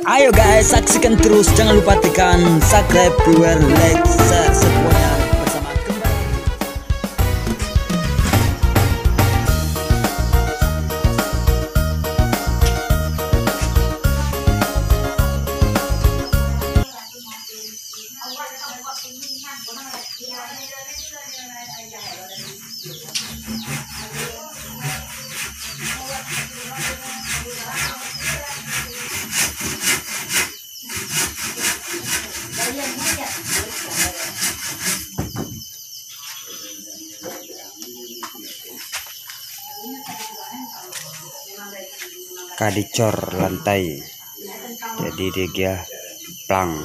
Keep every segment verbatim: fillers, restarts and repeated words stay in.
Ayo guys, saksikan terus, jangan lupa tekan subscribe, viewer, like, share semuanya bersama kembali. Ka dicor lantai. Jadi diagiah plang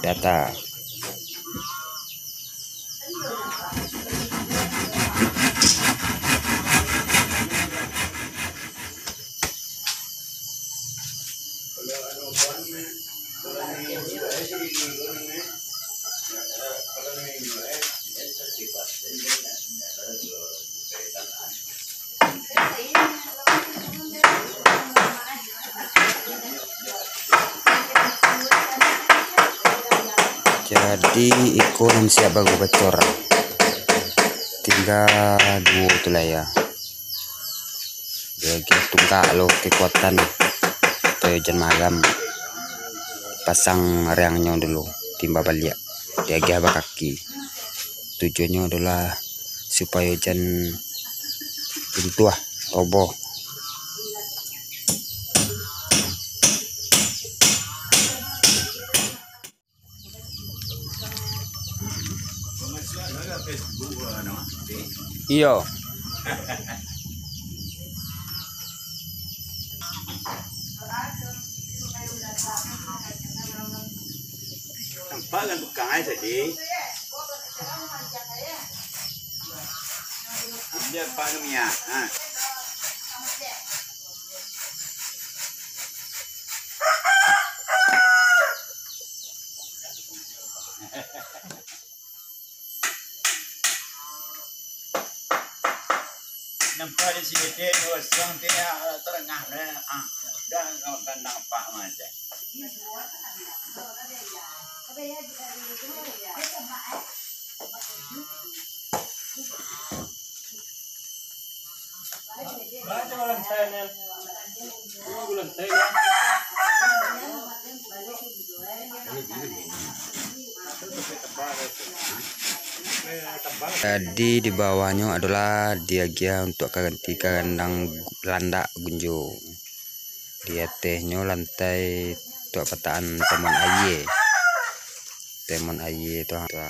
data. Jadi, iko nan siap baru bacor. Tingga duo tu lai, yo. Diagiah tunggak lo kekuatan supayo jan maram. Pasang riangnyo dulu, timba baliak. Diagiah bakaki. Tujuannyo adolah supayo jan runtuah, roboh. Iyo. Nampak kan tukang ai tadi? Ambil apa tu minyak? Ha. Nampak di sini dek kosong, dek, ah, terengah, dek. Ah, dah kau kandang pak macam. Jadi, di bawahnyo adolah diagiah untuak ka ganti ka kandang landak gunjo. Di atehnyo lantai untuak patakan temon aia. Temon aia tu, tu.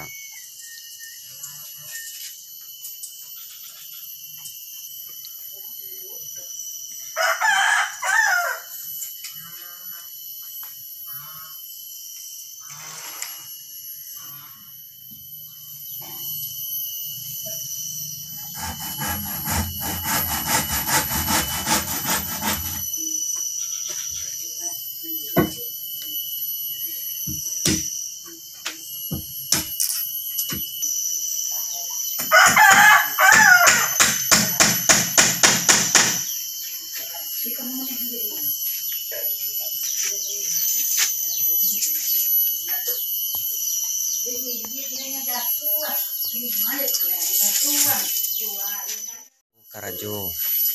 Karajo,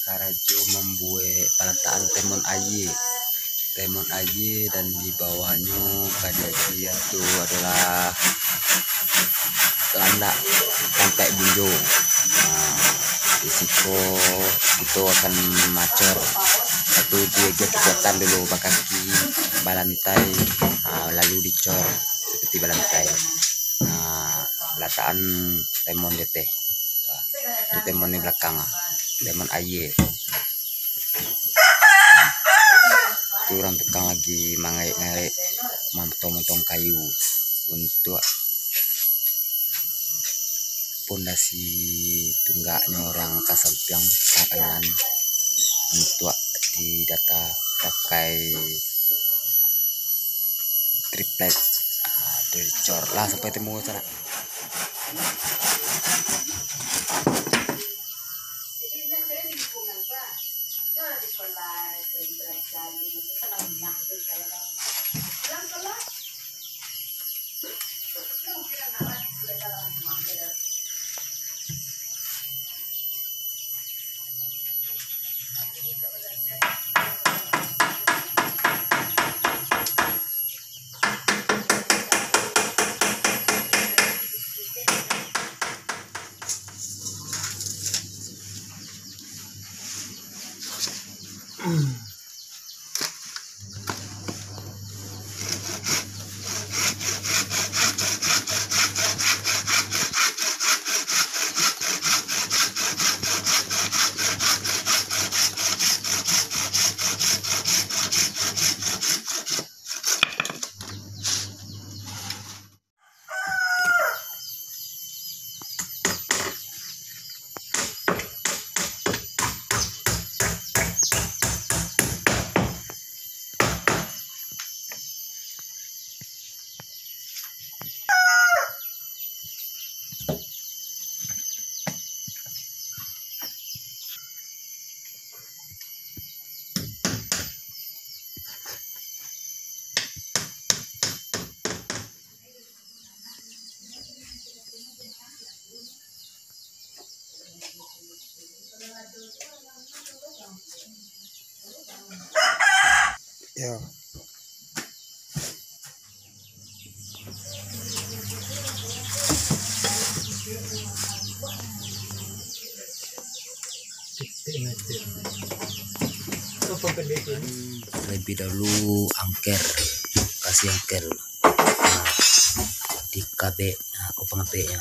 karajo mambuek palatakan temon aia. Temon aia dan di bawahnyo ka diagiah tu adolah landak tampek gunjo. Nah, di siko kito akan macor. Satu diagiah kekuatan dulu, bakaki, balantai, ah, lalu dicor seperti balantai. Nah, latakan temon di ateh. Nah, tu temon di balakang, ah. Temon aia. Tu urang tukang lagi mangaek-ngaek, mamotong-motong kayu untuak pondasi tunggaknyo, urang ka sampiang, ka kanan, untuak di data pakai triplek. Ah, tu dicor lah sampai temu sanak. Yo. Lebih dahulu angker, kasih angker. Nah, dikabek, nah, kupang abeknyo.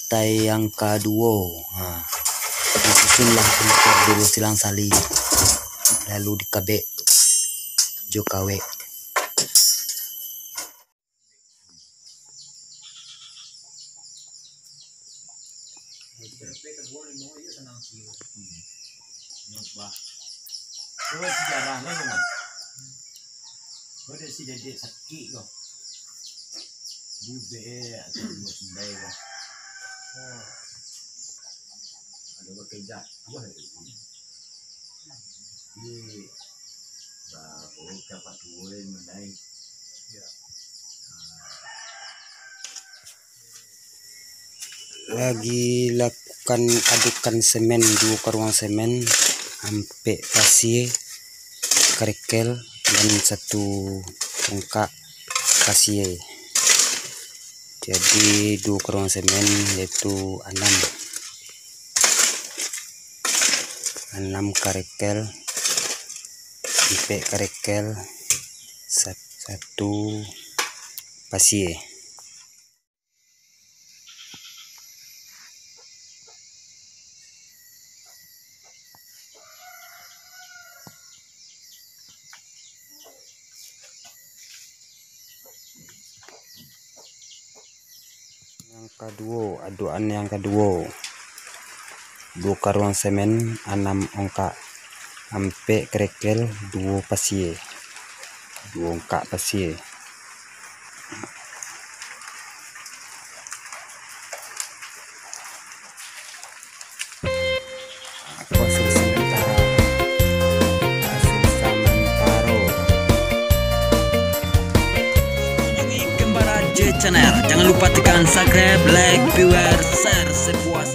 Tai yang kaduo, nah, disusunlah angker dulu silang sali, lalu dikabek jo kawek. Coba sejarah lah, Bang. Kau dah si dedek sakik kau. Bubek atau dua sendai kau. Oh. Ada bakejak. Wah, di, bah, oh, dapat dua yang menai. Ya. Lagi lakukan adukan semen, duo karuang semen, ampek pasie, karekel, dan satu tungkak pasie. Jadi, duo karuang semen, yaitu anam. Anam karekel, ampek karekel, sat-, satu pasie. Yang kaduo, adukan yang kaduo. Duo karuang semen, anam ongkak, ampek karekel, duo pasie. Duo ongkak pasie. Hasil sementara. Hasil sementara. Kunjungi Kembara J Channel. Jangan lupa tekan subscribe, like, viewer, share sepuas